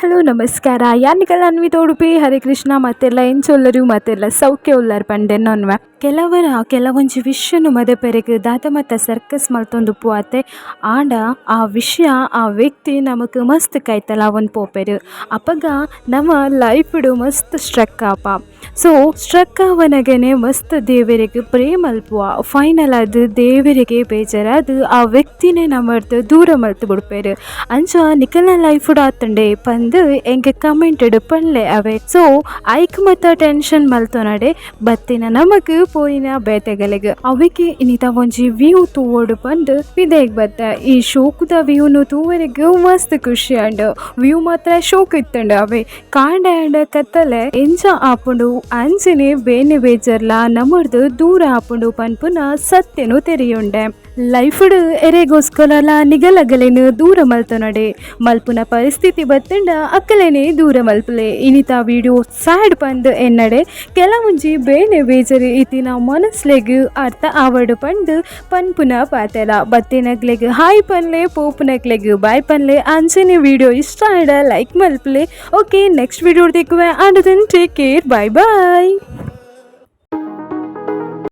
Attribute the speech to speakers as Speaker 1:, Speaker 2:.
Speaker 1: Hello, ನಮಸ್ಕಾರ. ಯಾನ್ ಅನ್ವಿತ ಉಡುಪಿ. ಹರೇ ಕೃಷ್ಣ. ಮತ್ತೆಲ್ಲ ಎಂಚ ಮತ್ತೆಲ್ಲ ಸೌಖ್ಯ ಉಲ್ಲರ್ ಪಂಡೆ ನೊನ್ವೆ. ಕೆಲವರ ಕೆಲವೊಂಜಿ ವಿಷಯನು ಮದಪೆರೆಗ್ ದಾದ ಮತ್ತ ಸರ್ಕಸ್ ಮಲ್ತೊಂದು ಪೋತೆ. ಆಂಡ ಆ ವಿಷಯ, ಆ ವ್ಯಕ್ತಿ ನಮಕ್ ಮಸ್ತ್ ಕೈತಲ್ ಆವೊಂದು ಪೋಪೆರ್. ಅಪಗ ನಮ ಲೈಫ್ಡ್ ಮಸ್ತ್ ಸ್ಟ್ರಕ್ ಆಪ. ಸೊ ಸ್ಟ್ರಕ್ ಆವನಗನೆ ಮಸ್ತ್ ದೇವೆರೆಗ್ ಪ್ರೇ ಮಲ್ಪುವ. ಫೈನಲ್ ಆದ್ ದೇವೆರೆಗೆ ಬೇಜಾರಾದ್ ಆ ವ್ಯಕ್ತಿನೇ ನಮರ್ದ್ ದೂರ ಮಲ್ತ್ ಬುಡ್ಪೆರ್. ಅಂಚ ನಿಕಲ್ನ ಲೈಫ್ಡ್ ಆತುಂಡೆ ಪಂದ್ ಎಂಕ್ ಕಮೆಂಟ್ ಪನ್ಲೆ ಅವೆ. ಸೊ ಐಕ್ ಮತ ಟೆನ್ಷನ್ ಮಲ್ತೊನಡೆ, ಬತ್ತಿನ ನಮಕ್, ಪೋಯಿನ ಬೇತೆಗಲೆಗ್. ಅವೆಕ್ ಇನಿತ ಒಂಜಿ ವ್ಯೂ ತೂವೊಡು ಪಂದ್ ಪಿದಯ್ಗ್ ಬತ್ತೆ. ಈ ಶೋಕುದ ವ್ಯೂನು ತೂವರೆಗ್ ಮಸ್ತ್ ಖುಷಿ ಆಂಡ್. ವ್ಯೂ ಮಾತ್ರ ಶೋಕ್ ಇತ್ತುಂಡು. ಅವೆ ಕಾಂಡೆ ಆಂಡ ಕತ್ತಲೆ ಎಂಚ ಆಪುಂಡು, ಅಂಚನೆ ಬೇನೆ ಬೇಜರ್ಲ ನಮರ್ದ್ ದೂರ ಆಪುಂಡು ಪನ್ಪುನ ಸತ್ಯನು ತೆರಿಯುಂಡೆ. ಲೈಫ್ಡ್ ಎರೆಗೋಸ್ಕರಲ ನಿಗಲಗಲೆನ್ ದೂರ ಮಲ್ತೊನಡೆ. ಮಲ್ಪುನ ಪರಿಸ್ಥಿತಿ ಬತ್ತುಂಡ ಅಕ್ಕಲೆನೆ ದೂರ ಮಲ್ಪುಲೆ. ಇನಿತ ವಿಡಿಯೋ ಸ್ಯಾಡ್ ಪಂದ್ ಎನ್ನಡೆ. ಕೆಲವೊಂಜಿ ಬೇನೆ ಬೇಜರ್ ಇತ್ತಿನ ಮನಸ್ಲೆಗ್ ಅರ್ಥ ಆವಡ್ ಪಂದ್ ಪನ್ಪುನ ಪಾತೆರ. ಬತ್ತಿನಕ್ಲೆಗ್ ಹಾಯ್ ಪನ್ಲೆ, ಪೋಪುನಕ್ಲೆಗ್ ಬಾಯ್ ಪನ್ಲೆ. ಅಂಚನೆ ವಿಡಿಯೋ ಇಷ್ಟ ಆಂಡ ಲೈಕ್ ಮಲ್ಪುಲೆ. ಓಕೆ, ನೆಕ್ಸ್ಟ್ ವಿಡಿಯೋ ತಿಕ್ಕುವೆ. And then take care, bye bye.